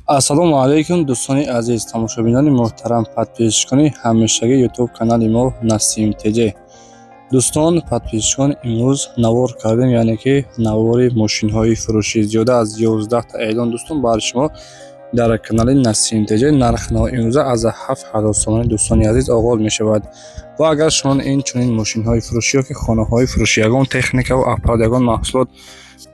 Ассалому алайкум, дӯстони азиз, тамошобинони муҳтарам, подписчикони ҳамешагии ютуб канали мо Насим ТЖ. Дӯстон, подписчикон, имрӯз навор кардем, яъне ки навори мошинҳои фурӯшӣ, зиёда аз 11 та эълон, дӯстон, барои шумо дар канали Насим ТЖ. Нархи имрӯза аз 7000 сомонӣ, дӯстони азиз, оғоз мешавад. Ва агар шумо ин чунин мошинҳои фурӯшӣ ё ки хонаҳои фурӯшӣ, ягон техникаву аппарат, ягон маҳсулот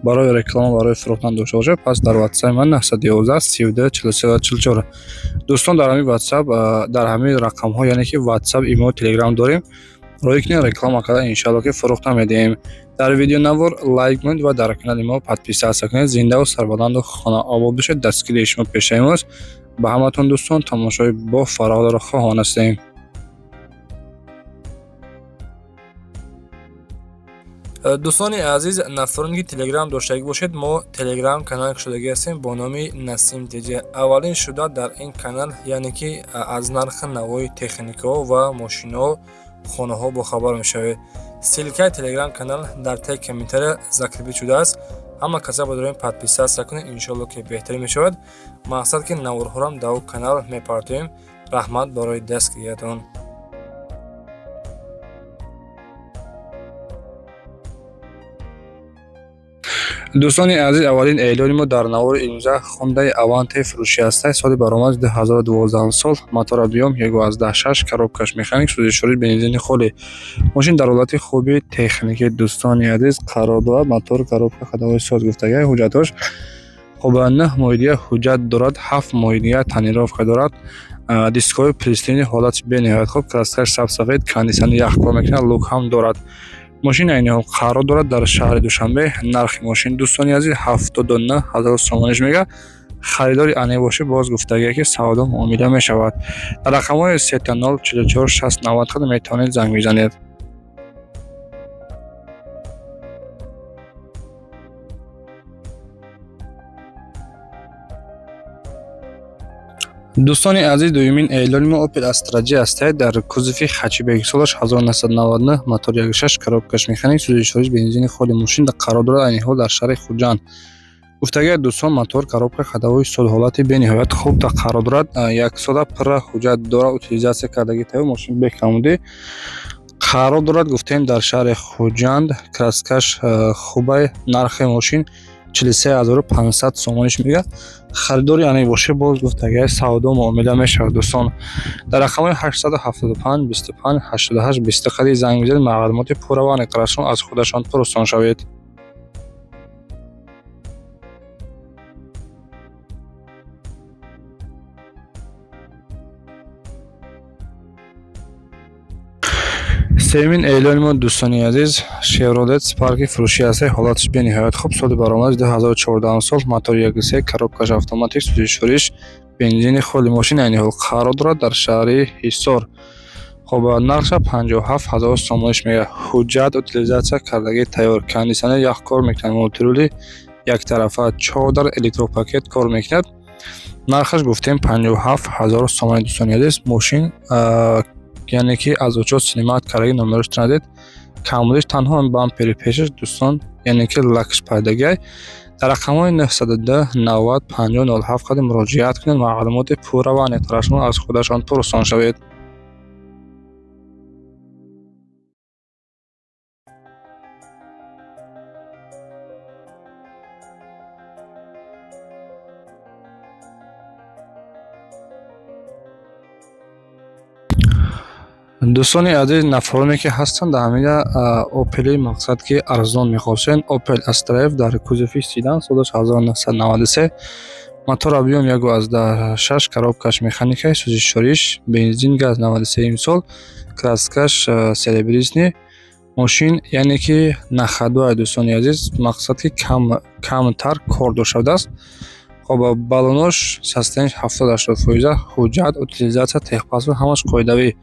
барои реклама, барои фурӯхтан дошта бошед, пас дар ватсапи ман 911 32 43 44, дӯстон, дар ҳамин ватсап, дар ҳамин рақамҳо, яъне ки ватсап, имо, телеграм дорем, роӣ кунед, реклама карда, иншалло, ки фурӯхта медиҳем. Дар видеонавор лайк монед ва дар канали мо подписаться кунед. Зиндаву сарбаланду хонаобод бошед. Дастгирии шумо пешаи мост. Ба ҳаматон, дӯстон, тамошои бо фароғро хоҳон ҳастем. Дӯстони азиз, нафароне ки телеграм доштагӣ бошед, мо телеграм канал кушодагӣ ҳастем бо номи Насим ТЖ. Аввалин шуда дар ин канал, яъне ки аз нархи навои техникаҳо ва мошинҳо, хонаҳо бохабар мешавед. Ссылкаи телеграм канал дар таи комментария закрепить шудааст. Ҳама каса ба подписаться кунед, иншоалло, ки беҳтарин мешавад. Мақсад ки наворҳорам дар о канал мепартоем. Раҳмат барои дастгириятон. Дӯстони азиз, аввалин эълони мо дар навори имрӯза Хундаи Аванте фурӯшӣ ҳаста. Соли баромад 2012 сол, мотор объём 1,6, коробкаш механик, сӯзишворӣ бензини холӣ. Мошин дар ҳолати хуби техникӣ, дӯстони азиз, қарор дорад. Мотор, коробка, ходовой соз гуфтагиа. Ҳуҷҷатош хуб, 9 моҳи дига ҳуҷҷат дорад, 7 моҳи дига тонировка дорад. Дискҳои пристини, ҳолати бениҳоят хуб, краскаш сабсафед, кондитсионер ях кор мекунад, люк ҳам дорад. Мошин айни ҳол қарор дорад дар шаҳри Душанбе. Нархи мошин, дӯстони азиз, 79 000 сомониш мега. Харидори ане бошед, боз гуфтагие, ки савдо муомила мешавад. Дар рақамҳои 000 44 60 90 метавонед занг бизанед. Дӯстони азиз, дуюмин эълони мо Опел Астра Ҷ ҳастад дар кузови хэтчбек, солаш 1999, мотор 1,6, коробкаш механик, сӯзишвориш бензини холи. Мошин қарор дорад айни ҳол дар шаҳри Хуҷанд. Гуфтагиа, дӯстон, мотор, коробка, ходовой соз, ҳолати бениҳоят хуб қарор дорад. Яксола пурра ҳуҷҷат дорад, утилизация кардагӣ тайёр. Мошин бекамудӣ қарор дорад, гуфтем, дар шаҳри Хуҷанд. Краскаш хубай. Нархи мошин 43 500 сомониш мега. Харидори ане боше, боз гуфтагиа, савдо муомила мешавад. Дӯстон, дар рақамҳои 875 25 88 20 қади занг бизанед, маълумоти пурра ва аниқтарашон аз худашон пурсон шавед. Сеюмин эълони мо, дӯстони азиз, Шевролет Спарки фурӯшӣ ҳаста. Ҳолаташ бениҳоят хуб, соли баромадаш 2014 сол, мотор 1,3, коробкаш автоматик, сӯзишвориш бензини холи. Мошин айни ҳол қарор дорад дар шаҳри Ҳисор. Хуб, нархша 57 000 сомониш мега. Ҳуҷҷат, утилизация кардагӣ тайёр, кондитсионер ях кор мекунад, мультирули яктарафа, чодар, электропакет кор мекунад. Нархаш, гуфтем, 57 000 сомони. Дӯстони азиз, мошин, яъне ки аз учёт снимать кардаги, номерош транзит. Камбудиш танҳо бампери пешаш, дӯстон, яъне ки лакш пайдагиай. Дар рақамҳои 902 90 50 07 қади муроҷиат кунед, маълумоти пурра ва аниқтарашон аз худашон пурсон шавед. Дӯстони азиз, нафароне ки ҳастанд дар ҳамина Опели, мақсад ки арзон мехостед, Опел Астра Ф дар кузови седан, солаш 1993, мотор объём 1,6, коробкаш механика, сӯзишвориш бензин газ, 93 сол, краскаш серебристый. Мошин, яъне ки на ходу ай, дӯстони азиз, мақсад ки камтар кор доштааст. Хоб, баллонош состояниш 70-80 фоиза, ҳуҷҷат, утилизация, техпаспорт ҳамаш қоидавӣ.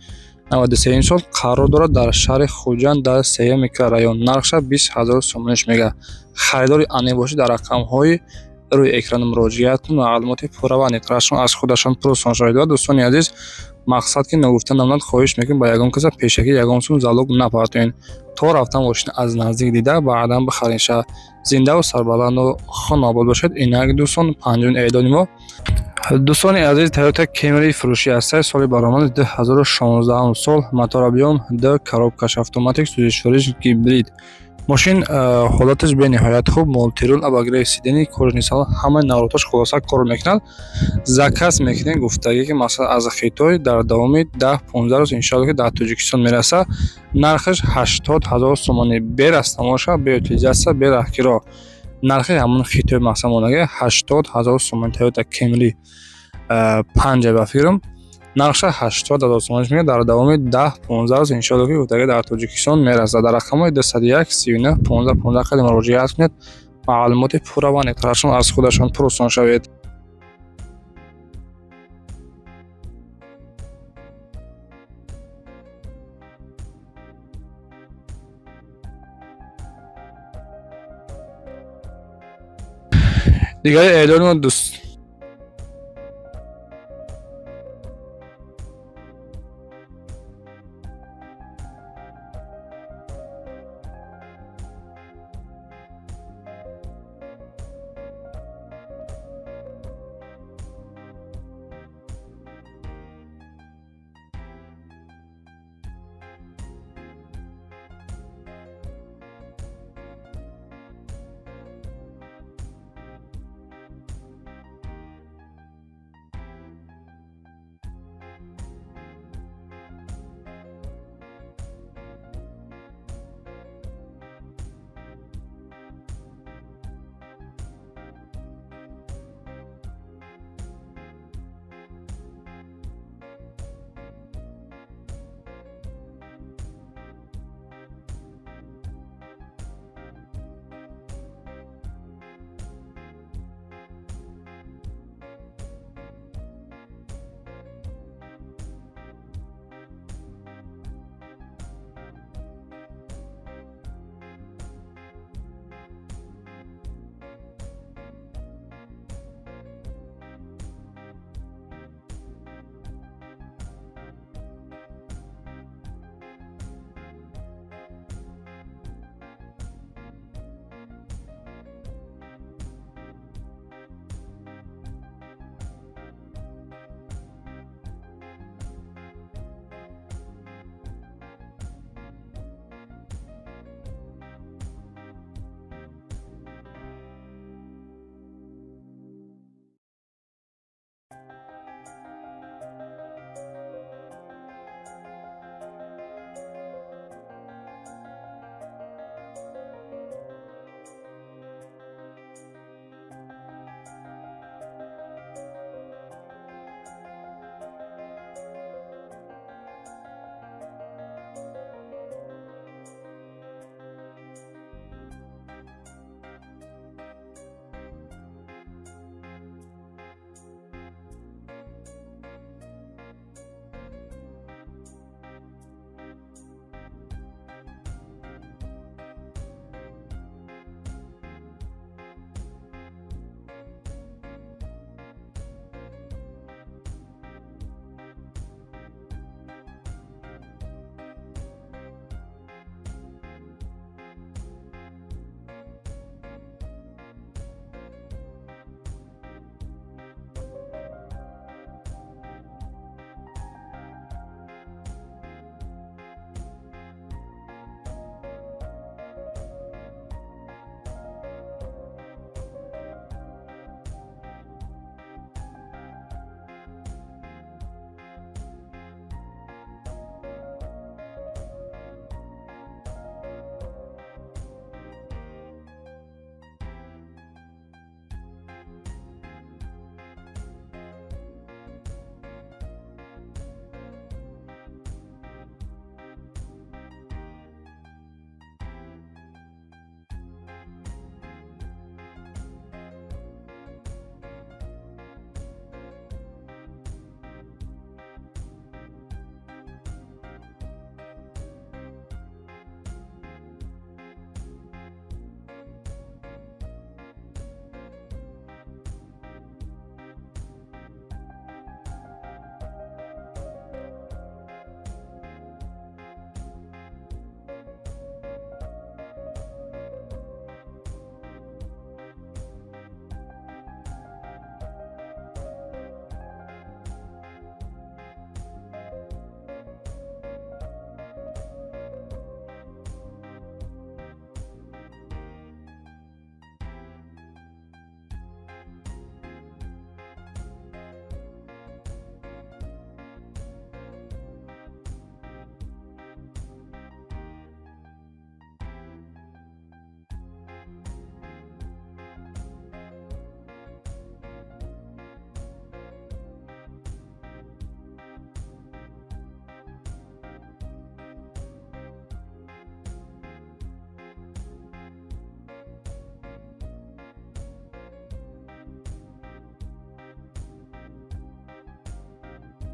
93 сол, қарор дорад дар шаҳри Хуҷанд, дар сеюм микрорайон. Нархша 20 000 сомониш мега. Харидори ане бошед, дар рақамҳои рӯи экран муроҷиат кунед, маълумоти пурра ва аниқтарашон аз худашон пурсон шавед. Ва, дӯстони азиз, мақсад ки ногуфта намонад, хоҳиш мекунем, ба ягон каса пешакӣ ягон сум залог напартоед. То рафтан мошин аз наздик дида, баъдан бихаред. Зиндаву сарбаланду хонаобод бошед. Инак, дӯстон, панҷумин эълони мо. Дӯстони азиз, Toyota Camry фурӯшӣ ҳастад. Соли баромади 2016 сол, мотор объём д, коробкаш автоматик, сӯзишвориш гибрид. Мошин ҳолаташ бениҳоят хуб, мультируль, обогрев сидений, кожаный салон, ҳамаи навороташ хулоса кор мекунад. Заказ мекунем, гуфтагӣ ки масалан аз Хитой дар давоми 10-15 рӯз иншоалло ки дар Тоҷикистон мерасад. Нархаш 80 000 сомонӣ, бе растаможка, бе утилизация, бе раҳкиро. Нархи ҳамон Хитой мақсад мондагӣ 80 000 сомонӣ. Toyota Camry панҷа ба фикрам, нархша 80 000 сомонӣ мегӯяд. Дар давоми 10-15 рӯз иншоалло ки гуфтагӣ дар Тоҷикистон мерасад. Дар рақамҳои 201 39 15 15 қадим муроҷиат кунед, маълумоти пурра ва аниқтарашон аз худашон пурсон шавед. Дигари эълони мо, дӯст.